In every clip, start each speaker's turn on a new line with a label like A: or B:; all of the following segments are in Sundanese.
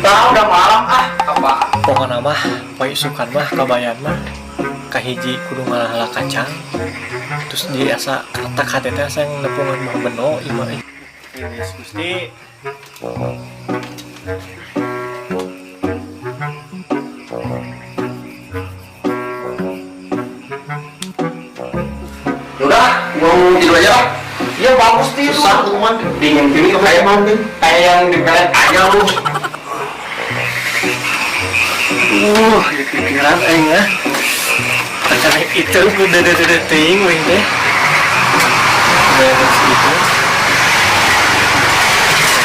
A: Nah, udah malam ah. Apa?
B: Pokokna mah poe isukan mah kabayan mah kahiji kudu ngala kacang. Terus di asa kretek hate teh asa yang nepungan mah beno ieu mah. Geus Gusti.
A: Udah, mau tidur aja lah. Iya bagus tidur. Susah tuh man. Dingin gini kayak mandi. Kayak yang di pelet aja lu.
B: Ya pikiran aing ah. Rencana itu udah dede teuing wing teh. Bayar si itu.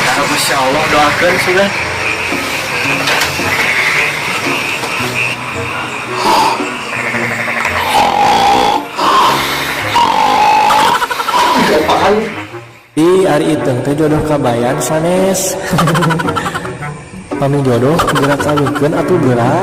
B: Nah, Masya Allah doakan sudah.
A: Apaan?
B: Ih, ari Iteung teh jodoh kabayan sanes. Pami jodoh geura kawinkeun atuh geura.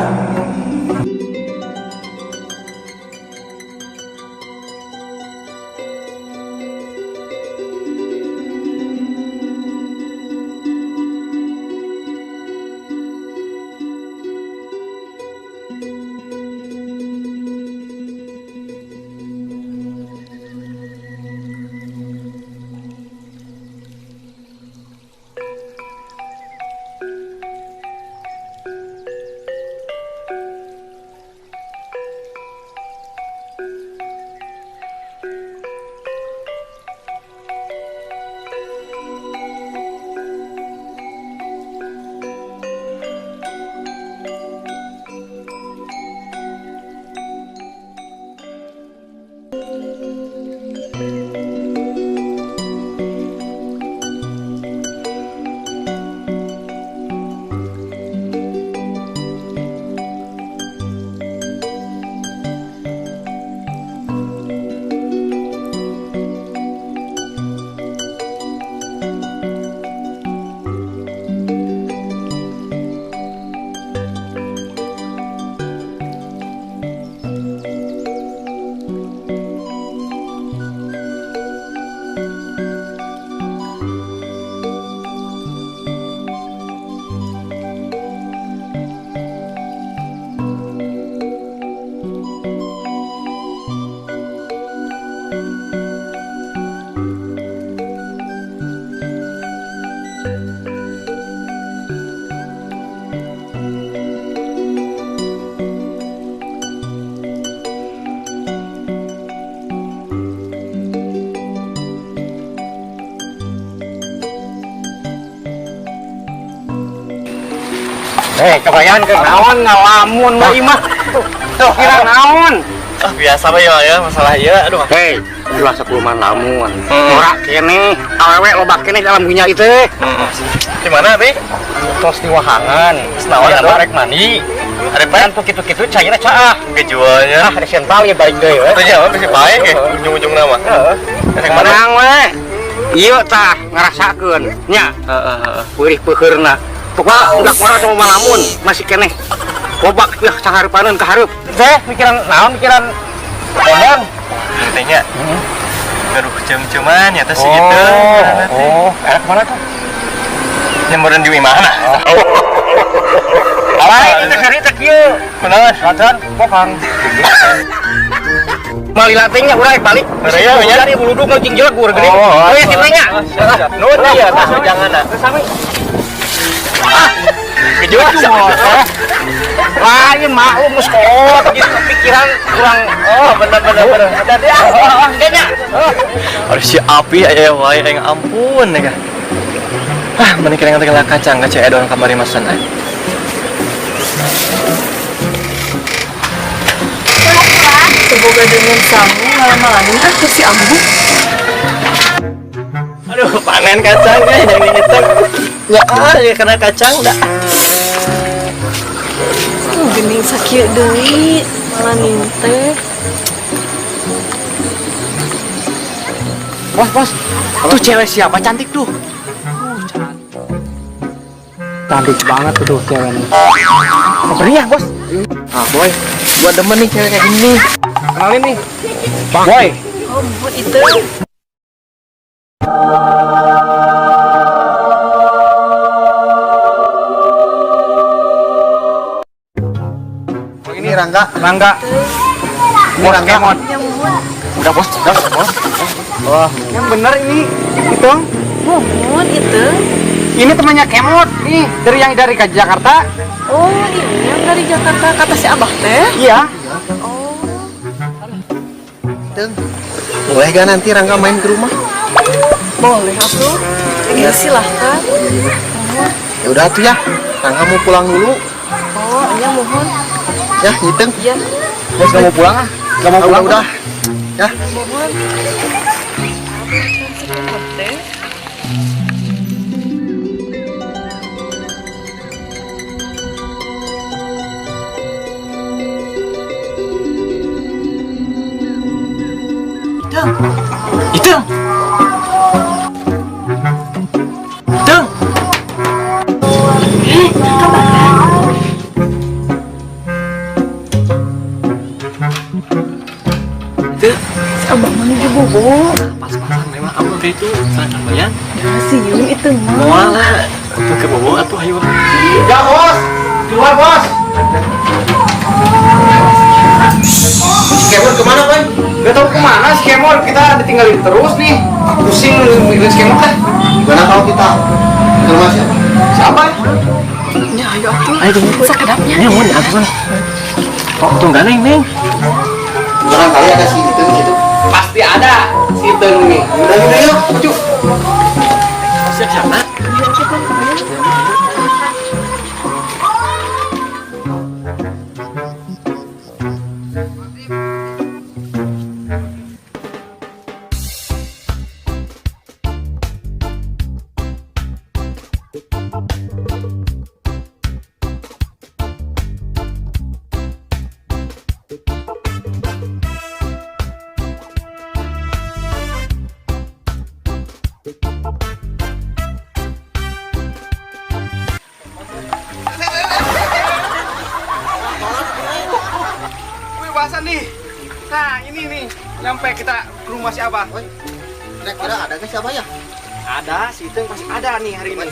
A: Eh, kebayang ke naon ngalamun mah imah. Tuh kira naon.
B: Ah, biasa bae ya masalah ieu. Aduh.
A: Hei, ulah sepuluhan lamun. Norak kene, awewe loba kene dalam dunia itu.
B: Di mana, Bi?
A: Tos di wahangan.
B: Naon
A: Aya
B: atuh?
A: rek mandi.
B: Ada
A: Kan tuh kitu-kitu cairna caah.
B: Kejualnya.
A: Ah, ada sental ya balik deui we.
B: Tuh jawab bisa baik ya ujung-ujung nama.
A: Heeh.
B: Rek mana?
A: Menang we. Ieu tah ngarasakeun nya.
B: Heeh, heeh.
A: Peurih peuheurna. Pokoknya enggak marah sama malamun, masih keneh. Lobak pihak sahareupaneun ka hareup. Teh mikiran naon mikiran kondang.
B: Tanya. Gaduh cem-ceman ya teh si itu.
A: Oh, enak mana tuh?
B: Nyamperin di mana?
A: Lain itu cerita kieu.
B: Kunaon?
A: Macan pokang. Malila teh nya urang balik.
B: Iya, iya.
A: Dari buluduk ngeucing jelegur geuning.
B: Oh,
A: Oh, ya kitu nya.
B: Nuhun ya, tas jangan ah.
A: Sami.
B: Kejual.
A: Lain maklum geus kolot gitu pikiran kurang.
B: Oh, bener bener bener. Hati-hati ah.
A: Oh, kayaknya.
B: Harus si api aya wae aing ampun ya. Ah, mending kira ngerti kacang kaca edon kamari masan ah.
C: Semoga dengan kamu malam-malamin ah ke si Ambu.
B: Aduh, panen kacangnya yang dihitung. Ya, ah, ya kena kacang dah.
C: Gening sakieu deui malah ninte.
A: Bos, bos. Tuh cewek siapa cantik tuh? Cantik banget tuh cewek nih. Meriah, bos.
B: Ah, boy, gua demen nih cewek kayak gini nih.
A: Kenalin nih. Boy.
C: Oh, buat itu.
D: Rangga.
A: Rangga.
D: Ini Rangga.
A: Kemot.
C: Ya muhun.
A: Udah bos, udah bos.
D: Wah,
A: Yang bener ini itu.
C: Muhun itu.
A: Ini temannya Kemot nih dari yang dari ke Jakarta.
C: Oh, ini yang dari Jakarta kata si Abah teh.
A: Iya.
C: Oh.
D: Teng. Boleh gak nanti Rangga main ke rumah?
C: Boleh atuh. Ya silahkan.
D: Ya udah tuh ya. Rangga mau pulang dulu.
C: Oh, iya muhun.
D: Ya, Iteng.
C: Iya,
A: Bos gak mau pulang ah. Gak mau pulang
D: Udah, udah. Ya.
C: muhun. Si Kemot teh.
B: Iteng. Iteng. Iteng.
C: Eh, kabaran.
B: Itu
C: Si Abah mah nuju bobo.
B: pas-pasan memang ambu teh itu serangkan bayan.
C: Dah sieun itu mah.
B: Moal lah. Tuh ke bobo atuh ayo.
A: Ya bos, keluar bos.
D: Si Kemot kemana, Boy?
A: Gak tau kemana si Kemot, kita ditinggalin terus nih. Pusing mikirin si Kemot lah.
D: Gimana kalau kita ke rumah siapa?
A: Siapa?
C: Ya ayo atuh.
B: Ayo tunggu.
C: Sakedapnya.
B: Ini mun atuh sana. Kok tunggu neng neng.
D: Barangkali ada si Iteng gitu.
A: Pasti ada si Iteng nih.
D: Udah, udah, yuk.
A: Cuk.
B: Siap siap nak.
A: Wih, bahasan nih. Nah, ini nih. Nyampe kita ke rumah si Abah.
D: Boy, kira-kira ada ke siapa ya?
A: Ada, si Iteng pasti ada nih hari ini.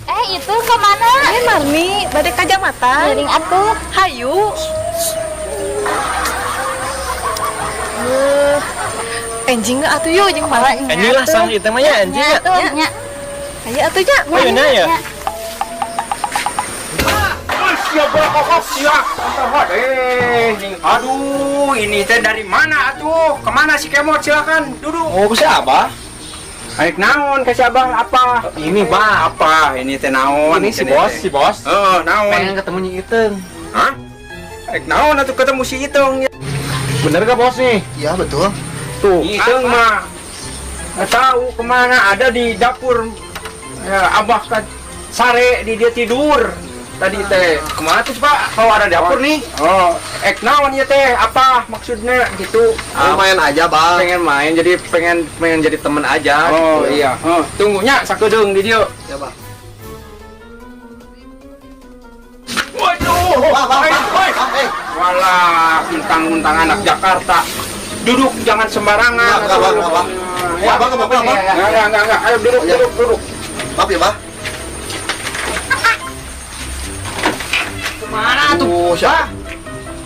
E: Eh, itu kemana?
C: Eh, Marni, bade kacamata.
E: Miring atuh.
C: Hayu. Eh, enjing atuh yuk jeung mala.
B: Anjing lah sang itu mah ya anjing ya.
E: Atuh, nya.
C: Hayu atuh nya.
B: Ayo nya ya.
A: Siap kokok siap. Aduh, ini teh dari mana atuh? Kemana si Kemot? Silakan duduk.
F: Oh, ke siapa?
A: Aik naon ke si Abah apa?
F: Ini, Bah.
A: Apa? Ini teh naon?
F: Ini si bos, si bos.
A: Heeh, naon?
F: Pengen ketemu Nyi Iteng.
A: Hah? Aik naon atuh ketemu si Iteng?
F: Bener gak bos nih?
D: Iya, betul.
F: Tuh.
A: Iteng mah nggak tahu kemana, ada di dapur. Ya, Abah kan sare di dia tidur tadi teh.
F: Kemana tuh Pak? Kalau ada dapur nih.
A: Oh, ek naon ya teh? Apa maksudnya gitu?
D: Mau main aja, Bang.
F: Pengen main, jadi pengen pengen jadi temen aja.
A: Oh
F: gitu.
A: iya, oh, tunggunya sakedeung di dieu.
D: Ya, Bang.
A: Waduh,
D: Bang, Bang,
A: Oi,
D: Bang.
A: oi.
D: Bang, eh.
A: Walah, mentang-mentang anak Jakarta. Duduk jangan sembarangan.
D: Enggak, enggak, Bang, enggak, Bang.
A: Ya,
D: Bang, enggak apa-apa, Bang.
A: Enggak, enggak, enggak, enggak. Ayo duduk,
D: Iya.
A: duduk, duduk.
D: Maaf ya, Bang.
A: Kemana tuh?
D: Oh, siapa?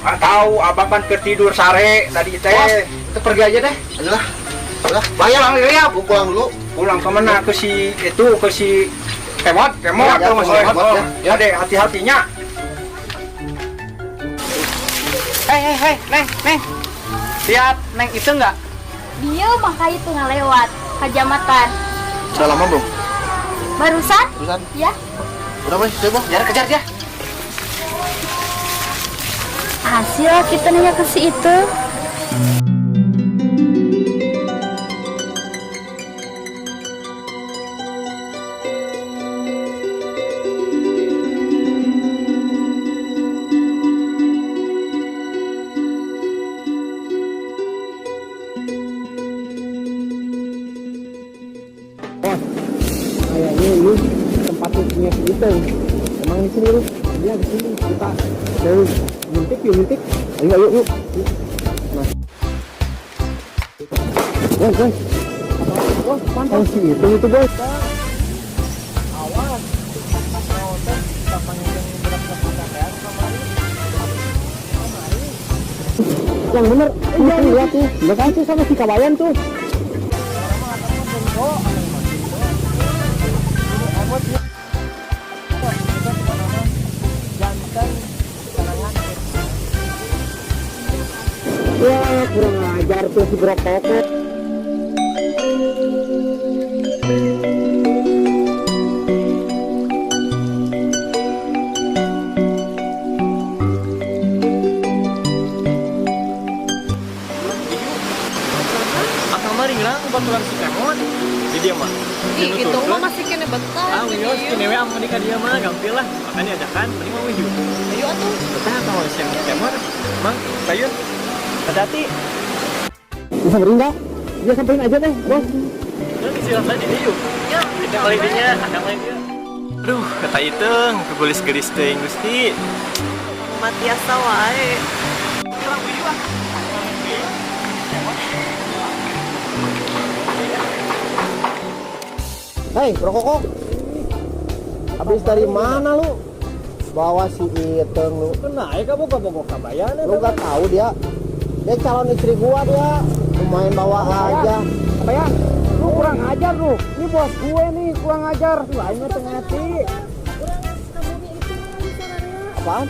A: Nggak tahu, abang kan ketidur sare tadi
F: Bos,
A: teh.
F: kita pergi aja deh.
D: Ayolah. Udah, Bang ya.
A: Pulang ya,
D: Gua pulang dulu.
A: pulang kemana? Ke si itu, ke si
F: Kemot,
A: Kemot,
D: Ya,
A: ke si
D: ya,
A: Kemot.
D: Kemot, ya.
A: Ya deh, hati-hatinya.
F: Hei, hei, hei, Neng, Neng. Lihat Neng itu enggak?
E: Dia mah itu ngalewat kajamatan.
D: Sudah lama belum?
E: Barusan?
D: Terusan.
E: Ya.
D: Udah, Boy. Saya, Bang.
F: Kejar, kejar dia.
E: Hasil kita nanya ke si itu.
A: Kayaknya ini tempat punya si Iteng. Emang di sini lu? Iya di sini. Kita dari ngintip yuk, ngintip. Ayo, ayo, yuk. Nah. Boy, boy. Oh, si Iteng itu, boy. Awas.
B: panggil budak-budak kita teh kamari.
A: Yang bener, iya lihat tuh. Lihat tuh sama si Kabayan tuh. Ya, kurang ajar tuh si Brokoko.
B: Akang mah ringlang baturan si Kemot. Di dia mah.
C: Ih, itu mah masih kena betah.
B: Ah, wios kini we amun ka dia mah gampil lah. Makanya ajakan mending mah wiyu.
C: Ayo atuh.
B: Betah akang mah si Kemot. Mang, sayun. Hati-hati.
A: Bisa nggak? Dia samperin aja deh, bos.
B: Terus disiram tadi dia yuk.
C: Ya,
B: Kita kali dinya, akang lain dia. Aduh, kata iteng, kegulis-gelis teuing Gusti.
C: Matiasa wae.
D: Hei, Brokoko. Habis dari mana lu? Bawa si Iteng lu.
B: Naik kamu bogo kabayan.
D: Lu gak tahu dia. Dia calon istri gua dia. Lumayan bawa aja.
A: Kabayan, lu kurang ajar lu. Ini bos gue nih, kurang ajar. Lu aing mah teu ngerti.
D: Apaan?